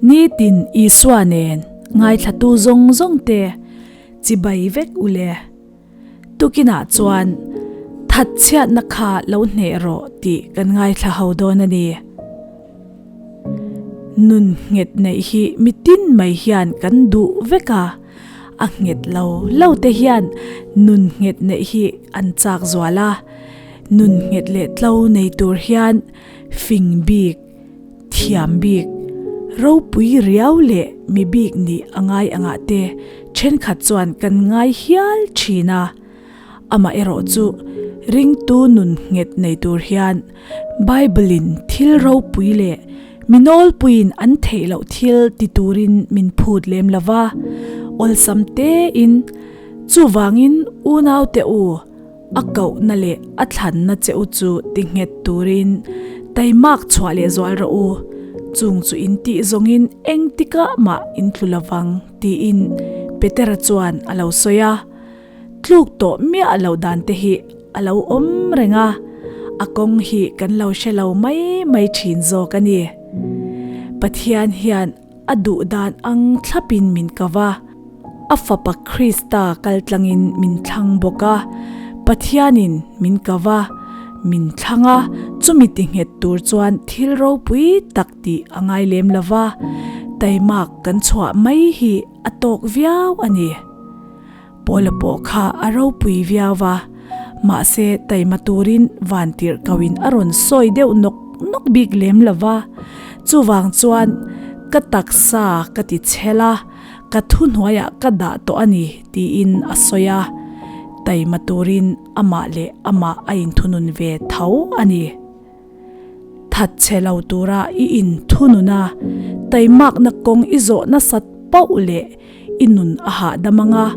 Nitin Isua nen ngaithlatu zawng zawng te chibai vek u le. Tukinah chuan thatchhiatna kha lo hneh rawh tih kan ngaithla ho dawn a ni. Nun nghet neih hi mitin mai hian kan duh vek a, a nghet lo lo te hian nun nghet neih hi an chak zual a. Nun nghet leh tlo nei tur hian fing bik, thiam bik, ropui riau leh mi bik nih a ngai angah te thenkhat chuan kan ngai hial thin a. Amaherawh chu ringtu nun nghet nei tur hian Bible-in thil ropui leh mi nawlpuiin an theih loh thil ti turin min phut lem lo va, awlsam tein chuvangin unaute u, A kohna leh a thlanna che u chu ti nghet turin taimak chhuah leh zual rawh u, chung chu in tih zawngin engtikah mah in tlu lovang tiin Petera chuan a lo sawi a. Tluk tawh miah loh dan te hi a lo awm reng a, a kawng hi kan lo hre lo mai mai thin zawk a ni. Pathian hian A duh dan ang thlapin min ko va, a Fapa Krista kaltlangin min thlang bawk a. Pathianin min ko va, min thlang a, chumi ti nghet tur chuan thil ropui tak tih a ngai lem lo va, taimak kan chhuah mai hi a tawk viau a ni. Paula pawh kha a ropui viau va, mahse taima turin vantirh koin a rawn sawi deuh nawk nawk bik lem lo va. Chuvang chuan ka taksa ka ti chhel a, ka thuhnuaiah ka dah tawh a ni tiin a sawi a, taima turin amah leh amah a inthunun ve tho a ni. Thatchhe lo tura i inthunun a, taimakna kawng i zawh nasat pauh leh i nun a hahdam ang a,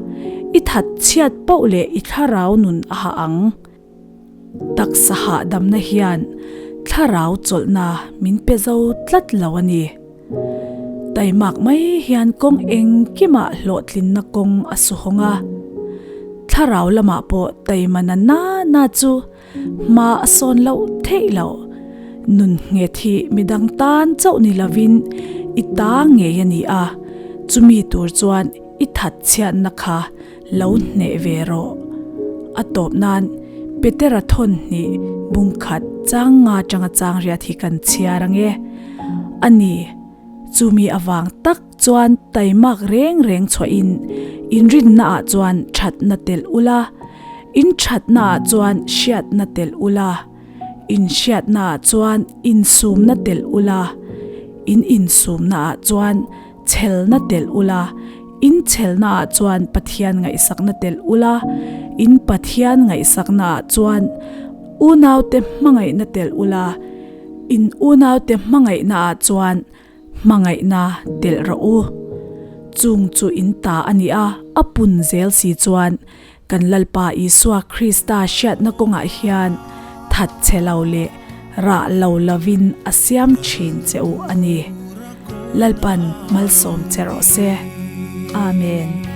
i thatchhiat pauh leh i thlarau nun a hah ang. Taksa hahdamna hian thlarau chawlhna min pe zo tlat lo a ni. Taimak mai hian kawng engkimah hlawhtlinna kawng a su hawng a, thlarau lamah pawh taima na na na chu Hma a sawn loh theih loh. Nun nghet hi midang tan chauh ni lovin i ta ngei a ni a, chumi tur chuan i that chhiatna kha lo hneh ve rawh. A tawp nan Petera thawn hnih bung khat chang nga tanga chang riat hi kan chhiar ang e. A ni, chumi avang tak chuan taimak reng reng chhuahin inrinna ah chuan thatna telh ula, In thatnaah chuan hriatna telh ula, in hriatnaah chuan insumna telh ula, in insumnaah chuan chhelna telh ula, in chhelnaah chuan Pathian ngaihsakna telh ula, in Pathian ngaihsaknaah chuan unaute hmangaihna telh ula, in unaute hmangaihnaah chuan Hmangaihna telh rawh u. Chung chu in ta a ni a, a pun zel si chuan kan Lalpa Isua Krista hriatna kawngah hian that che lo leh rah lo lovin a siam thin che u a ni. Lalpan malsawm che rawh se. Amen.